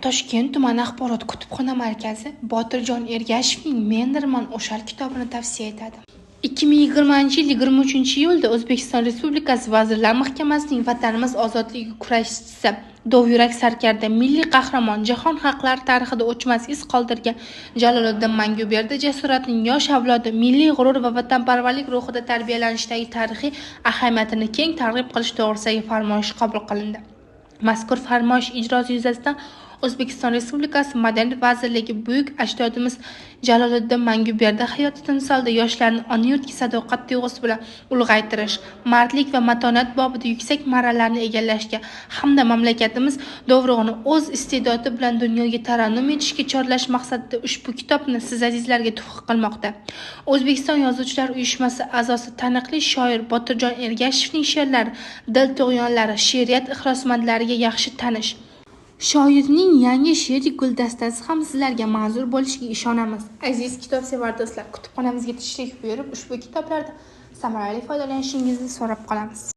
Toshkent tumani axborot kutubxona markazi Botirjon Ergashevning Mendirman O'shal kitobini tavsiya etadi. 2020-yil 23-iyulda O'zbekiston Respublikasi Vazirlar Mahkamasining Vatanimiz ozodligi kurashchisi, dovyurak sarkarda, milliy qahramon, jahon xalqlari tarixida o'chmas iz qoldirgan Jaloliddin Manguberdi jasoratining yosh avlodi milliy g'urur va vatanparvarlik ruhida tarbiyalanishidagi tarixiy ahamiyatini keng targ'ib qilish to'g'risidagi farmoyish qabul qilindi. Mazkur farmoyish ijrosi yuzasidan O'zbekiston Respublikasi Madaniyat vazirligi buyuk ajdodimiz Jaloliddin Manguberdi hayoti timsolida yoshlarni ona yurtga sadoqat tuyg'usi bilan ulg'aytirish, mardlik va matonat bobida yuksak marralarni egallashga hamda mamlakatimiz dovrug'ini o'z iste'dodi bilan dunyoga tarannum etishga chorlash maqsadida ushbu kitobni siz azizlarga tuhfa qilmoqda. O'zbekiston Yozuvchilar uyushmasi a'zosi, taniqli shoir Botirjon Ergashevning she'rlari dil tug'yonlari, she'riyat ixlosmandlariga yaxshi tanish. Shoirning yangi she'riy guldastasi ham sizlarga manzur bo'lishiga ishonamiz. Aziz kitobsevar do'stlar, kutubxonamizga tashrif buyurib, ushbu kitoblardan samarali foydalanishingizni so'rab qolamiz.